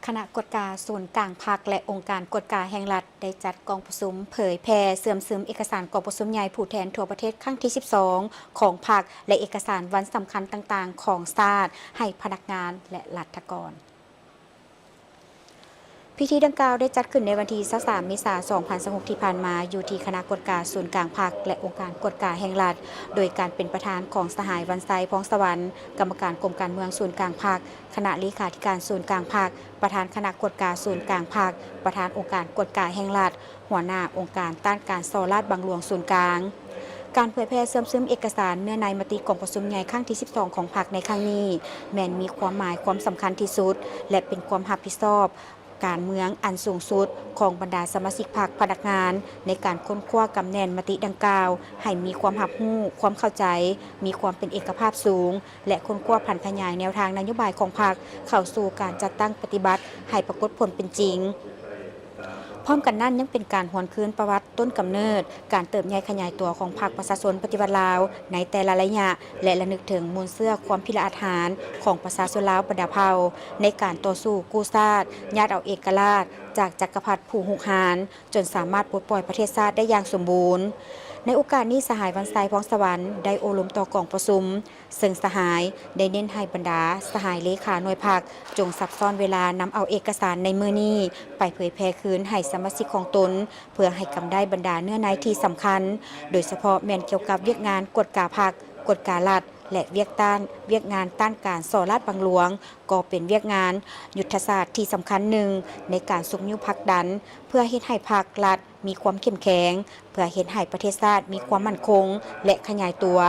ຄະນະກວດກາສູນກາງພັກ ແລະ ອົງການກວດກາແຫ່ງລັດ ໄດ້ຈັດກອງປະຊຸມເຜີຍແຜ່ເຊື່ອມຊຶມເອກະສານກອງປະຊຸມໃຫຍ່ຜູ້ແທນທົ່ວປະເທດຄັ້ງທີສິບສອງຂອງພັກ ແລະ ເອກະສານວັນສຳຄັນຕ່າງໆຂອງຊາດ ໃຫ້ພະນັກງານ ແລະ ລັດຖະກອນ. ພິທີດັ່ງກ່າວໄດ້ຈັດຂຶ້ນໃນວັນທີຊາວສາມ ເມສາ ສອງພັນຊາວຫົກ ທີ່ຜ່ານມາ ຢູ່ທີ່ຄະນະກວດກາສູນກາງພັກ ແລະ ອົງການກວດກາແຫ່ງລັດ ໂດຍການເປັນປະທານຂອງສະຫາຍ ວັນໄຊ ພອງສະຫວັນ ກຳມະການກົມການເມືອງສູນກາງພັກ, ຄະນະເລຂາທິການສູນກາງພັກ, ປະທານຄະນະກວດກາສູນກາງພັກ, ປະທານອົງການກວດກາແຫ່ງລັດ, ຫົວໜ້າອົງການຕ້ານການສໍ້ລາດບັງຫຼວງສູນກາງ. ການເຜີຍແຜ່ເຊື່ອມຊຶມເອກະສານເນື້ອໃນມະຕິກອງປະຊຸມໃຫຍ່ຄັ້ງທີສິບສອງຂອງພັກໃນຄັ້ງນີ້ ແມ່ນມີຄວາມໝາຍຄວາມສຳຄັນທີ່ສຸດ ແລະ ເປັນຄວາມຮັບຜິດຊອບການເມືອງອັນສູງສຸດຂອງບັນດາສະມາຊິກພັກ, ພະນັກງານ ໃນການຄົ້ນຄວ້າກຳແໜ້ນມະຕິດັ່ງກ່າວ ໃຫ້ມີຄວາມຮັບຮູ້, ຄວາມເຂົ້າໃຈ, ມີຄວາມເປັນເອກະພາບສູງ ແລະ ຄົ້ນຄວ້າຜັນຂະຫຍາຍແນວທາງນະໂຍບາຍຂອງພັກເຂົ້າສູ່ການຈັດຕັ້ງປະຕິບັດໃຫ້ປາກົດຜົນເປັນຈິງ. ພ້ອມກັນນັ້ນຍັງເປັນການຫວນຄືນປະຫວັດຕົ້ນກຳເນີດ, ການເຕີບໃຫຍ່ຂະຫຍາຍຕົວຂອງພັກປະຊາຊົນປະຕິວັດລາວໃນແຕ່ລະໄລຍະ ແລະ ລະນຶກເຖິງມູນເຊື້ອຄວາມພິລະອາດຫານຂອງປະຊາຊົນລາວບັນດາເຜົ່າ ໃນການຕໍ່ສູ້ກູ້ຊາດ, ຍາດເອົາເອກະລາດຈາກຈັກກະພັດຜູ້ຮຸກຮານ ຈົນສາມາດປົດປ່ອຍປະເທດຊາດໄດ້ຢ່າງສົມບູນ. ໃນໂອກາດນີ້ ສະຫາຍ ວັນໄຊ ພອງສະຫວັນ ໄດ້ໂອ້ລົມຕໍ່ກອງປະຊຸມ, ເຊິ່ງສະຫາຍໄດ້ເນັ້ນໃຫ້ບັນດາສະຫາຍເລຂາໜ່ວຍພັກ ຈົ່ງຊັກຊ້ອນເວລານຳເອົາເອກະສານໃນມື້ນີ້ໄປເຜີຍແຜ່ຄືນໃຫ້ສະມາຊິກຂອງຕົນ ເພື່ອໃຫ້ກຳໄດ້ບັນດາເນື້ອໃນທີ່ສຳຄັນ, ໂດຍສະເພາະແມ່ນກ່ຽວກັບວຽກງານກວດກາພັກ, ກວດກາລັດ ແລະ ວຽກຕ້ານ, ວຽກງານຕ້ານການສໍ້ລາດບັງຫຼວງ ກໍເປັນວຽກງານຍຸດທະສາດທີ່ສຳຄັນໜຶ່ງໃນການຊຸກຍູ້ຜັກດັນ ເພື່ອເຮັດໃຫ້ພັກລັດມີຄວາມເຂັ້ມແຂງ, ເພື່ອເຮັດໃຫ້ປະເທດຊາດມີຄວາມໝັ້ນຄົງ ແລະ ຂະຫຍາຍຕົວ.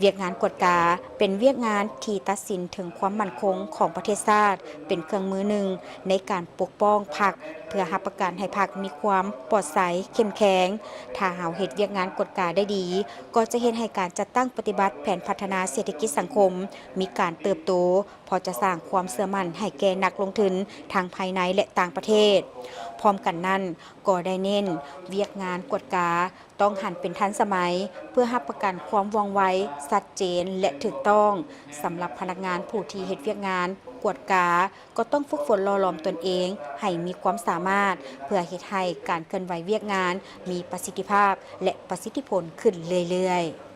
ວຽກງານກວດກາເປັນວຽກງານທີ່ຕັດສິນເຖິງຄວາມໝັ້ນຄົງຂອງປະເທດຊາດ, ເປັນເຄື່ອງມືໜຶ່ງໃນການປົກປ້ອງພັກ ເພື່ອຮັບປະກັນໃຫ້ພັກມີຄວາມປອດໃສ, ເຂັ້ມແຂງ. ຖ້າເຮົາເຮັດວຽກງານກວດກາໄດ້ດີ, ກໍຈະເຮັດໃຫ້ການຈັດຕັ້ງປະຕິບັດແຜນພັດທະນາເສດຖະກິດສັງຄົມມີການເຕີບໂຕ, ເພາະຈະສ້າງຄວາມເຊື່ອໝັ້ນໃຫ້ແກ່ນັກລົງທຶນທັງພາຍໃນ ແລະ ຕ່າງປະເທດ. ພ້ອມກັນນັ້ນ, ກໍໄດ້ເນັ້ນວຽກງານກວດກາຕ້ອງຫັນເປັນທັນສະໄໝ ເພື່ອຮັບປະກັນຄວາມວ່ອງໄວ, ຊັດເຈນ ແລະ ຖືກຕ້ອງ. ສຳລັບພະນັກງານຜູ້ທີ່ເຮັດວຽກງານກວດກາ ກໍຕ້ອງຝຶກຝົນຫຼໍ່ຫຼອມຕົນເອງໃຫ້ມີຄວາມສາມາດ ເພື່ອເຮັດໃຫ້ການເຄື່ອນໄຫວວຽກງານມີປະສິດທິພາບ ແລະ ປະສິດທິຜົນຂຶ້ນເລື້ອຍໆ.